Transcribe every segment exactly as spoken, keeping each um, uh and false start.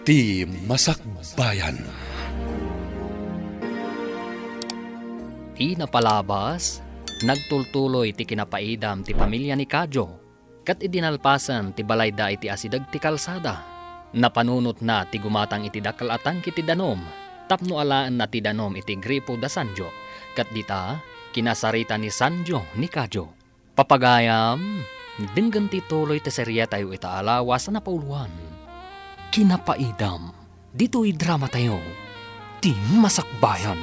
Ti Masakbayan. Ti napalabas, nagtultuloy ti kinapaidam ti pamilia ni Kadio, ket idi nalpasen ti balayda iti asideg ti kalsada, napanunotna ti gumatang iti dakkel a tangke ti danum tapno alaenna ti danum iti gripo da Sanjo, ket dita, kinasarita ni Sanjo ni Kadio. Papagayam, denggen ti tuloy ti serietayo ita a lawas a napauluan. Kinapaidam, ditoy dramatayo, Ti Masakbayan.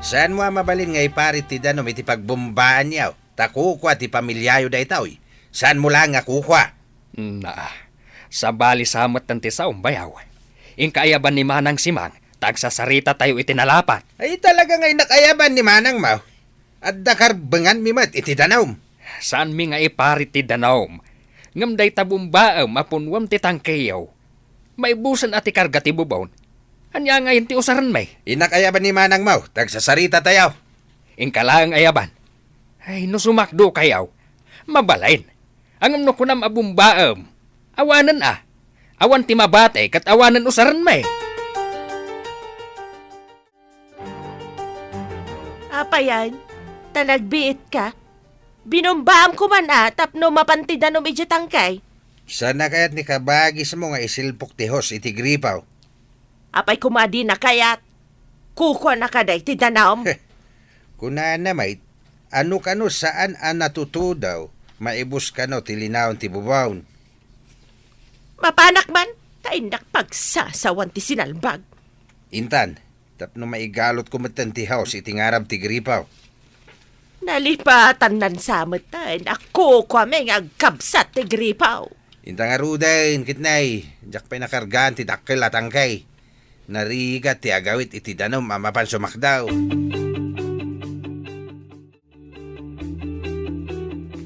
Saanmo a mabalin nga iparit ti danum iti pagbombaanyo? Ta kukua ti pamiliayo daytoy. Saanmo laeng a kukua? Na, sabali sa metten ti saom, bayaw. Inka ayaban ni Manang Simang, ta agsasaritatayo iti nalapat. Ay, talaga nga innak ayaban ni Manang Mau. Adda karbenganmi met iti danum. Saanmi nga iparit ti danum. Ngem dayta bombaem a punuen ti tangkeyo. Maibusen a ti karga ti bubon. Ania ngayen ti usarenmi? Innak ayaban ni Manang Mau, ta agsasaritatayo. Inka laeng ayaban. Ay, no sumakdokayo, mabalin. Ngem no kunam a bombaem, awanen a. Awan ti mabati ket awanen usarenmi. Apayan, ta nagbiitka? Binumbaam koman a tapno mapan ti danum idiay tangke. Saan a kayat ni kabagismo nga isilpok ti hose iti gripo? Apay koma a dina kayat? Kukuana kadi ti danum? Kunana met, ano kano saan a natutudaw, maibus kano ti linaon ti bubon. Mapanak man, ta innak pagsasawan ti sinalbag. Intan, tapno maigalutko metten ti hose iti ngarab ti gripo. Nalipatan nan sa metten a kukuami nga agkabsat ti gripo. Inta ngaruden, ket nay, diak pay nakargaan ti dakkel a tangke. Narigat ti agawit iti danum a mapan sumakdaw.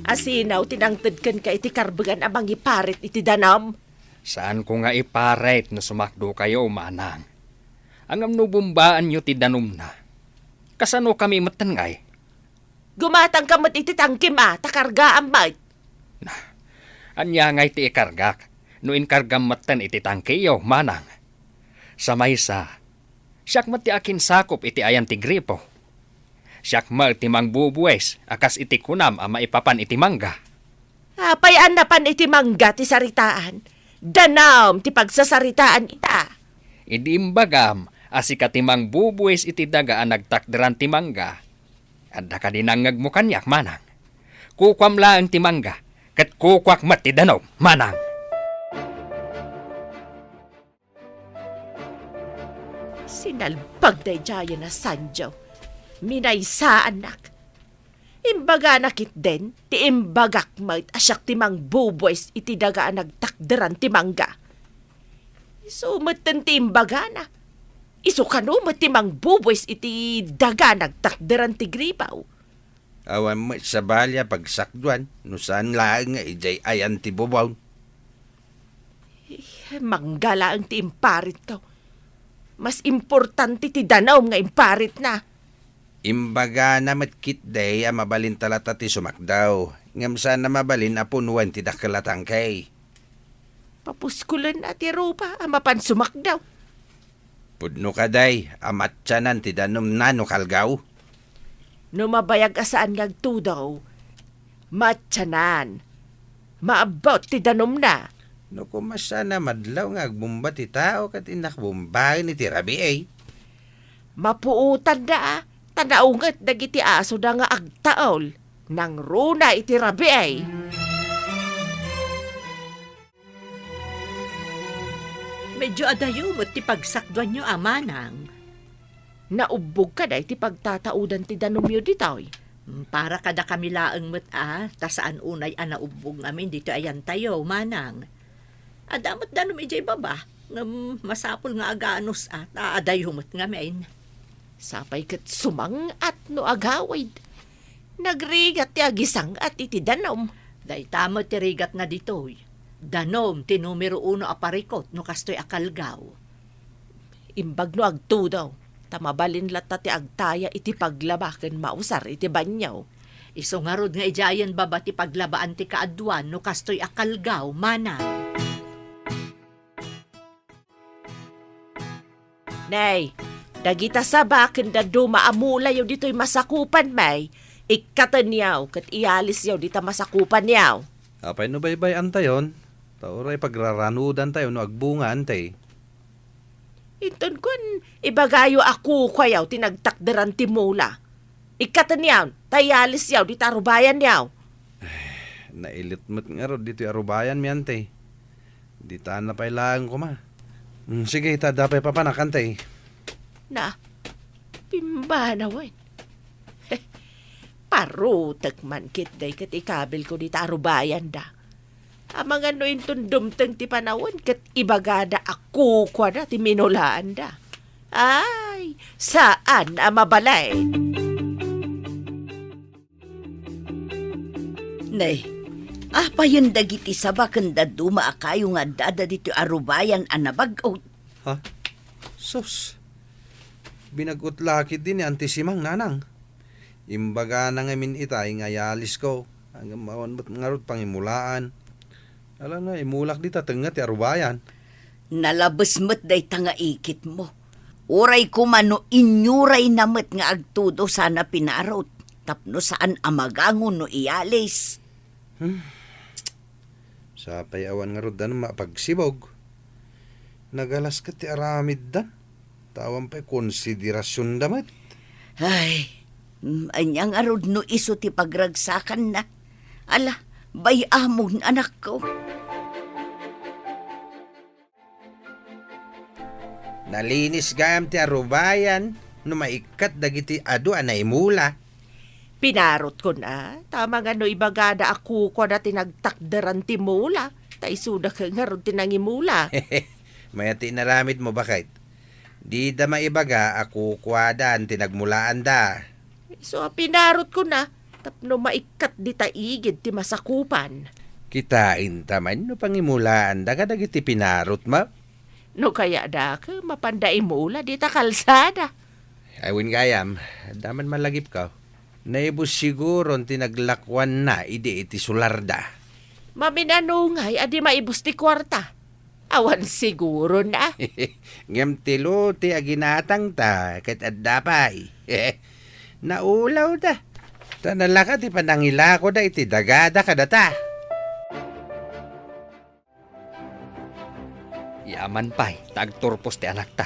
Asino ti nangted kenka iti karbengan a mangiparit iti danum? Saanko nga iparit no sumakdokayo, manang. Ngem no bombaanyo ti danumna, kasanokami metten ngay? Gumatangka met iti tangkem a, ta kargaam met. Na, ania ngay ti ikargak no inkargam metten iti tangkeyo, manang? Sa maysa, siak met ti akinsakup iti ayan ti gripo. Siak met ti mangbubuis a kas iti kunam a maipapan iti mangga. Apay a napan iti mangga ti saritaan? Danum ti pagsasaritaan ita. Idi imbagam a sika ti mangbubuis iti daga a nagtakderan ti mangga, adda kadi nangngegmo kaniak, manang? Kukuam laeng ti mangga, ket kukuak met ti danum, manang. Sinalbag daydiayen a Sanjo. Minaysaannak. Imbagana ketdin ti imbagak met a siak ti mangbubuis iti daga a nagtakderan ti mangga. Isu metten ti imbagana. Isu kano met ti mangbubuis iti daga a nagtakderan ti gripo. Awan met sabali a pagsakduan no saan laeng nga idiay ayan ti bubon. Eh, mangga laeng ti imparitko. Mas importante ti danum nga imparitna. Imbagana met ketdi a mabalinta latta ti sumakdaw, ngem saan a mabalin a punuen ti dakkel a tangke. Papuskulenna ti rupa a mapan sumakdaw. Pudno kadi a maatianan ti danumna no kalgaw? No mabayag a saan nga agtudaw, maatianan. Maabbot ti danumna. No koma saan a madlaw nga agbomba ti tao ket innak bombaen iti rabii. Mapuotanna a, ta naunget dagiti asoda nga agtaol. Nangruna iti rabii. Medyo adayo met ti pagsakduanyo, manang. Naubbog kadi ti pagtataudan ti danumyo ditoy? Mm, para kadakami laeng met a, ta saan unay a naubbog ngamin ditoy ayantayo, manang. Adda met danum idiay baba, ngem masapul nga aganus a, ta adayo met ngamin. Sapay ket sumang-at no agawid. Nagrigat ti agisang-at iti danum. Dayta met ti rigatna ditoy. Danum ti numero uno a parikut no kastoy a kalgaw. Imbag no agtudaw, ta mabalin latta ti agtaya iti paglaba ken mausar iti banio. Isu ngarud nga idiayen baba ti paglabaan ti kaaduan no kastoy a kalgaw, manang. Nay, dagita saba ken dadduma a mulayo ditoy masakupanmi, ikkatenyo ket iyalisyo dita masakupanyo. Apay no baybay-antayon? Ta uray pagraranudantayo no agbungaantayo. Inton kuen, ibagayo a kukuayo ti nagtakderan ti mula. Ikkatenyo, ta iyalisyo dita arubayanyo. Nailit met ngarud ditoy arubayanmi, anti. Dita na pay laeng koma. Mm, sige, ta adda pay papanak, anti. Na, pimbanawen. Parutek man ketdi ket ikabilko dita arubayanda. Amangan no inton dumteng ti panawen ket ibagada a kukuada ti minulaanda. Ay, saan a mabalin. Nay, apayen dagiti saba ken dadduma a kayo nga addada ditoy arubayan a nabag-o? Ha? Sus, binag-ot la ketdi ni Anti Simang, nanang. Imbagana ngamin itay nga iyalisko. Ngem awan met ngarud pangimulaan. Ala nga, imulak dita tengnga ti arubayan. Nalabes met dayta nga ikitmo. Uray koma no inyurayna met nga agtudo sana pinarot, tapno saan a magango no iyalis. Hmm. Sapay awan ngarud da no mapagsibog. Nagalas ket ti aramidda. Ta awan pay konsiderasionda met. Ay, mm, ania ngarud no isu ti pagragsakanna? Ala, bay-amon, anakko. Nalinis gayam ti arubayan no maikkat dagiti adu a naimula. Pinarotkon a, ta amangan no ibagada a kukuada ti nagtakderan ti mula, ta isuda ket ngarud ti nangimula. Mayat ti inaramidmo, baket. Dida maibaga a kukuadan ti nagmulaanda. Isu a pinarotkon a, tapno maikkat dita igid ti masakupan. Kitaenta man no pangimulaanda kadagiti pinarotmo. No kayatda, mapanda imula dita kalsada. Ay, wen gayam, adda man malagipko. Naibus siguron ti naglakuanna idi iti sularda. Maminanungay a di maibus ti kuarta. Awan siguron a. Ngem ti lote a ginatangta ket adda pay. Naulawda. Ta nalaka ti panangilakoda iti dagada kadata. Yaman pay ta agturpos ti anakta.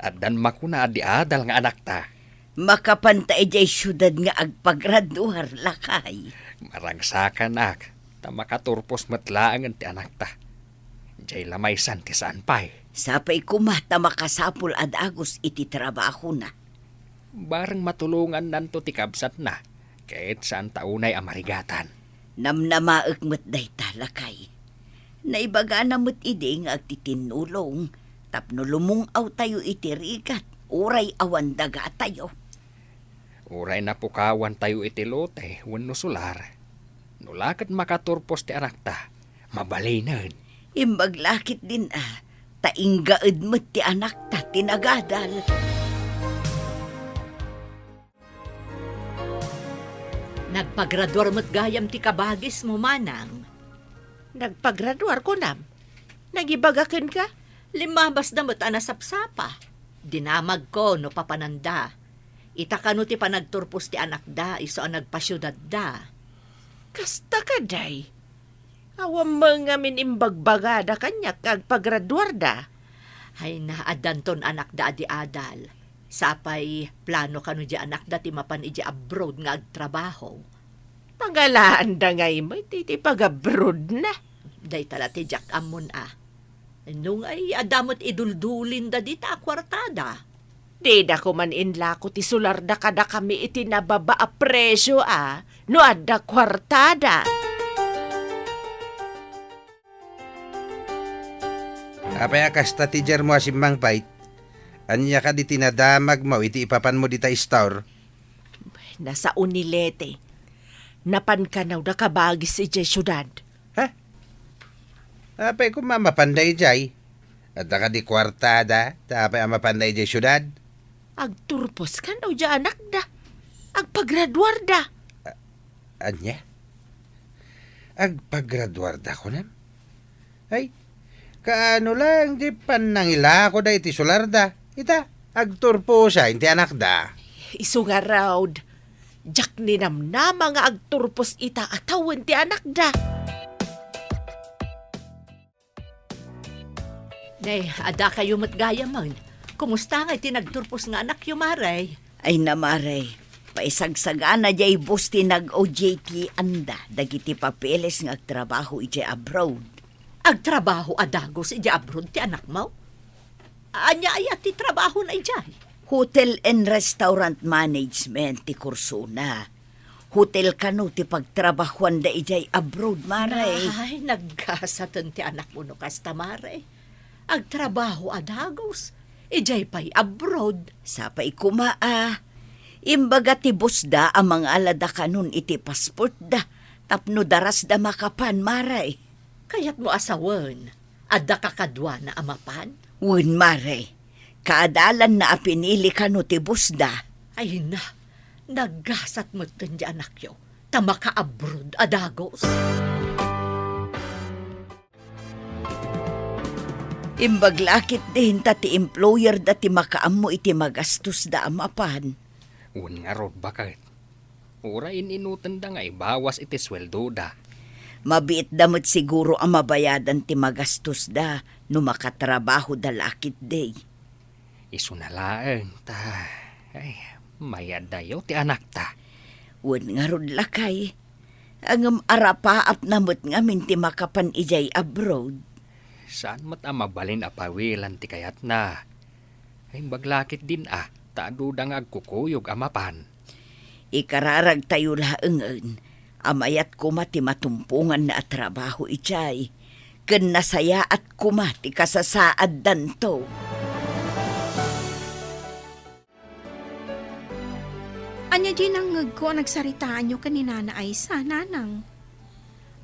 Addan makuna a di adal nga anakta. Makapanta idiay siudad nga agpagraduar, lakay. Maragsakanak, ta makaturpos met laengen ti anakta. Diay la maysan ti saan pay. Sapay koma ta makasapul a dagus iti trabahona. Bareng matulongannanto ti kabsatna, ket saanta unay a marigatan. Namnamaek met dayta, lakay. Naibagana met idi nga agtitinnulong tapno lumung-awtayo iti rigat uray awan dagatayo. Uray napukawantayo iti lote wenno solar, no la ket makaturpos ti anakta, mabalinen. Imbag la ketdin a, ta inggaed met ti anakta ti nagadal. Nagpagraduar met gayam ti kabagismo, manang. Nagpagraduar, kunam? Nangibaga kenka? Limmabasda met a nasapsapa. Dinamagko no papananda. Ita kano ti panagturpos ti anakda isu a nagpasiudadda. Kasta kadi? Awan met ngamin imbagbagada kaniak nga agpagraduarda. Ay na, addanton anakda a di adal. Sapay, plano kano di anakda ti mapan idiay abroad nga agtrabaho. Pangalaanda ngay met iti pag-abroadna. Dayta la ti diak ammon a. Nungay, adda met iduldulinda dita a kuartada. Dida koman inlako ti solarda kadakami iti nababa a presio a no adda kuartada. Apay a kasta ti diarmo a simmangpet? Ania kadi ti nadamagmo iti ipapanmo dita istor? Nasao ni Leti. Napan kano da kabagis idiay siudad. Ha? Apay koma mapanda idiay? Adda kadi kuartada, ta apay a mapanda idiay siudad? Agturpos kano diay anakda. Agpagraduarda. A-, Ania? Agpagraduarda, kunam? Ay, kaano laeng ti pannangilakoda iti solarda? Ita, agturposa ti anakda. Isu ngarud, diak ninamnama nga agturpos ita a tawen ti anakda. Ne, adda kayo met gayamen. Kumusta nga iti nagturpos nga anakyo, Mare? Ay na, Mare, paisagsagana diay bus ti nag-O J T-anda dagiti papeles nga agtrabaho idiay abroad. Agtrabaho a dagus idiay abroad ti anakmo? Ania aya ti trabahona idiay? Hotel and Restaurant Management ti kursona. Hotel kano ti pagtrabahuanda idiay abroad, Mare. Ay, naggasaten ti anakmo no kasta, Mare. Agtrabaho a dagus, idiay pay abroad. Sapay koma a. Imbaga ti bosda a mangalada kanon iti passportda tapno darasda makapan, Mare. Kayatmo a sawen, adda kakaduana a mapan? Wen, Mare. Kaadalanna a pinili kano ti bosda. Ay na, naggasat metten ti anakyo, ta makaabroad a dagus. Imbag la ketdin ta ti employerda ti makaammo iti magastosda a mapan. Wen ngarud, baket. Uray in-inutenda nga ibawas iti sueldoda. Mabiitda met siguro a mabayadan ti magastosda no makatrabahoda la ketdi. Isuna laeng ta, ay, mayadayo ti anakta. Wen ngarud, lakay, ngem arapaapna met ngamin ti makapan idiay abroad. Saan met a mabalin a pawilan ti kayatna. Imbag la ketdin a, ta aduda nga agkukuyog a mapan. Ikararagtayo laengen a mayat koma ti matumponganna a trabaho idiay, ken nasayaat koma ti kasasaaddanto. Ania diay nangngegko a nagsaritaanyo ken ni Nana Aisa, Nanang?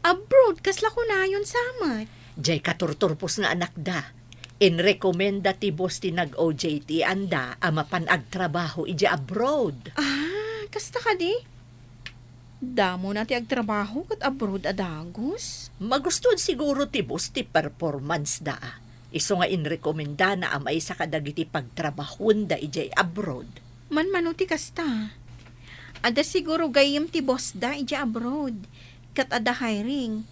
Abroad, kasla kunayon sa met? Diay katurturpos nga anakda, inrekomenda ti boss ti nag-O J T-anda a mapan agtrabaho idiay abroad. Ah, kasta kadi? Damona ti agtrabaho ket abroad a dagus. Magustuan siguro ti boss ti performance da, a. Isu nga inrekomendana a maysa kadagiti pagtrabahuenda idiay abroad. Manmano ti kasta? Adda siguro gayyem ti boss da idiay abroad, ket adda hiring.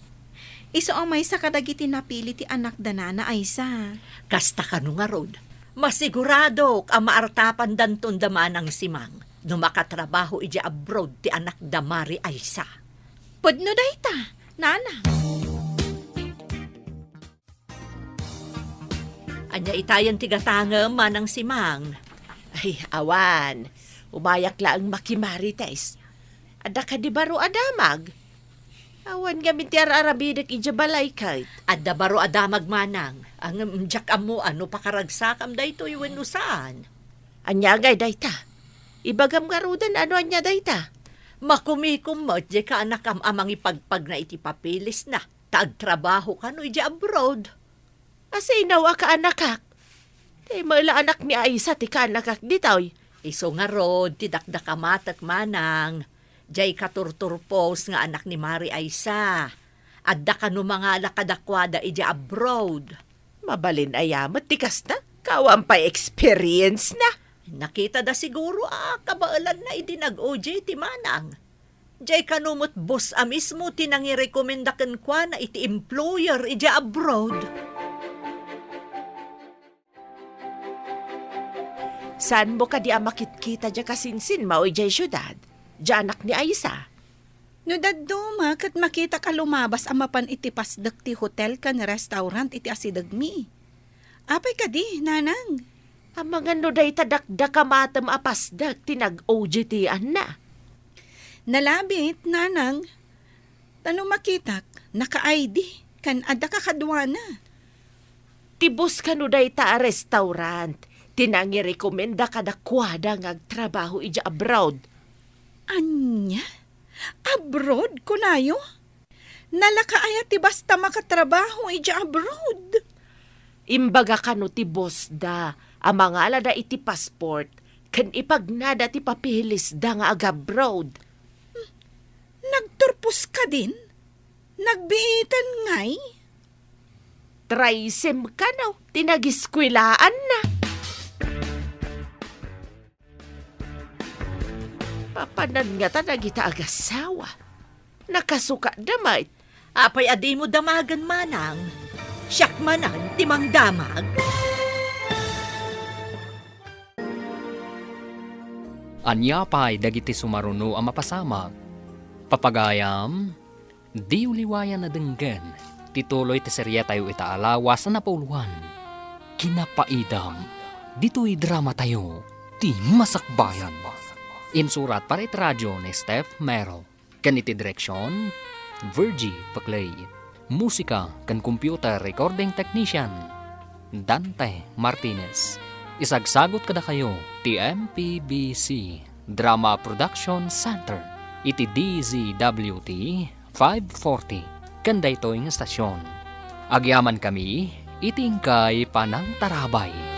Isu a maysa kadagiti napili ti anakda Nana Aisa. Kasta kano ngarud, masiguradok a maartapandanton da Manang Simang no makatrabaho idiay abroad ti anakda Mari Aisa. Pudno dayta, Nana. Ania itayen ti gatangem, Manang Simang? Ay, awan. Umayak laeng makimarites. Adda kadi baro a damag? Awan ngamin ti ar-aramidak idiay balay ket. Adda baro a damag, Manang. Ngem diak ammo a no pakaragsakam daytoy wenno saan. Ania ngay dayta? Ibagam ngaruden no ania dayta. Makumikom met diay kaanakam a mangipagpagna iti papeles na. Ta agtrabaho kano idiay abroad. Asino a kaanakak? Dayta met la anak ni Aisa ti kaanakak ditoy. Isu ngarud ti dakdakamatek, Manang. Diay katurturpos nga anak ni Mari Aisa. Adda kano mangala kadakuada idiay abroad. Mabalin aya met ti kasta? Awan pay experience na. Nakitada siguro a kabaelanna idi nag-O J T, Manang. Diay kano met boss a mismo ti nangirekomenda kenkuana iti employer idiay abroad. Saanmo kadi a makitkita diay kasinsinmao idiay siudad, diay anak ni Aisa? No dadduma ket makitak a lumabas a mapan iti pasdek ti hotel ken restaurant iti asidegmi. Apay kadi, Nanang? Amangan no dayta dakdakamatem a pasdek ti nag-O J T-anna. Nalabit, Nanang. Ta no makitak, naka-I D, ken adda kakaduana. Ti boss kano dayta a restaurant ti nangirekomenda kadakuada nga agtrabaho idiay abroad. Ania? Abroad, kunayo? Nalaka aya ti basta makatrabaho idiay abroad? Imbaga kano ti boss da a mangalada iti passport ken ipagnada ti papeles da nga agabroad. Nagturpos kadin? Nagbiiten ngay? Trisim kano ti nagiskuelaanna. Papanan ngata dagita agassawa. Nakasukada met. Apay a dimo damagen, manang? Siak manen ti mangdamag. Ania pay dagiti sumaruno a mapasamak? Papagayam, diyo liwayan a denggen ti tuloy ti seriatayo ita a lawas a napauluan, Kinapaidam, ditoy dramatayo, Ti Masakbayan. Insurat para iti radio ni Steph Mero. Ken iti direksion, Virgie Paclay. Musika ken computer recording technician, Dante Martinez. Isagsagut kadakayo ti M P B C Drama Production Center iti D Z W T five forty ken daytoy nga estasion. Agyamankami iti inkay panangtarabay.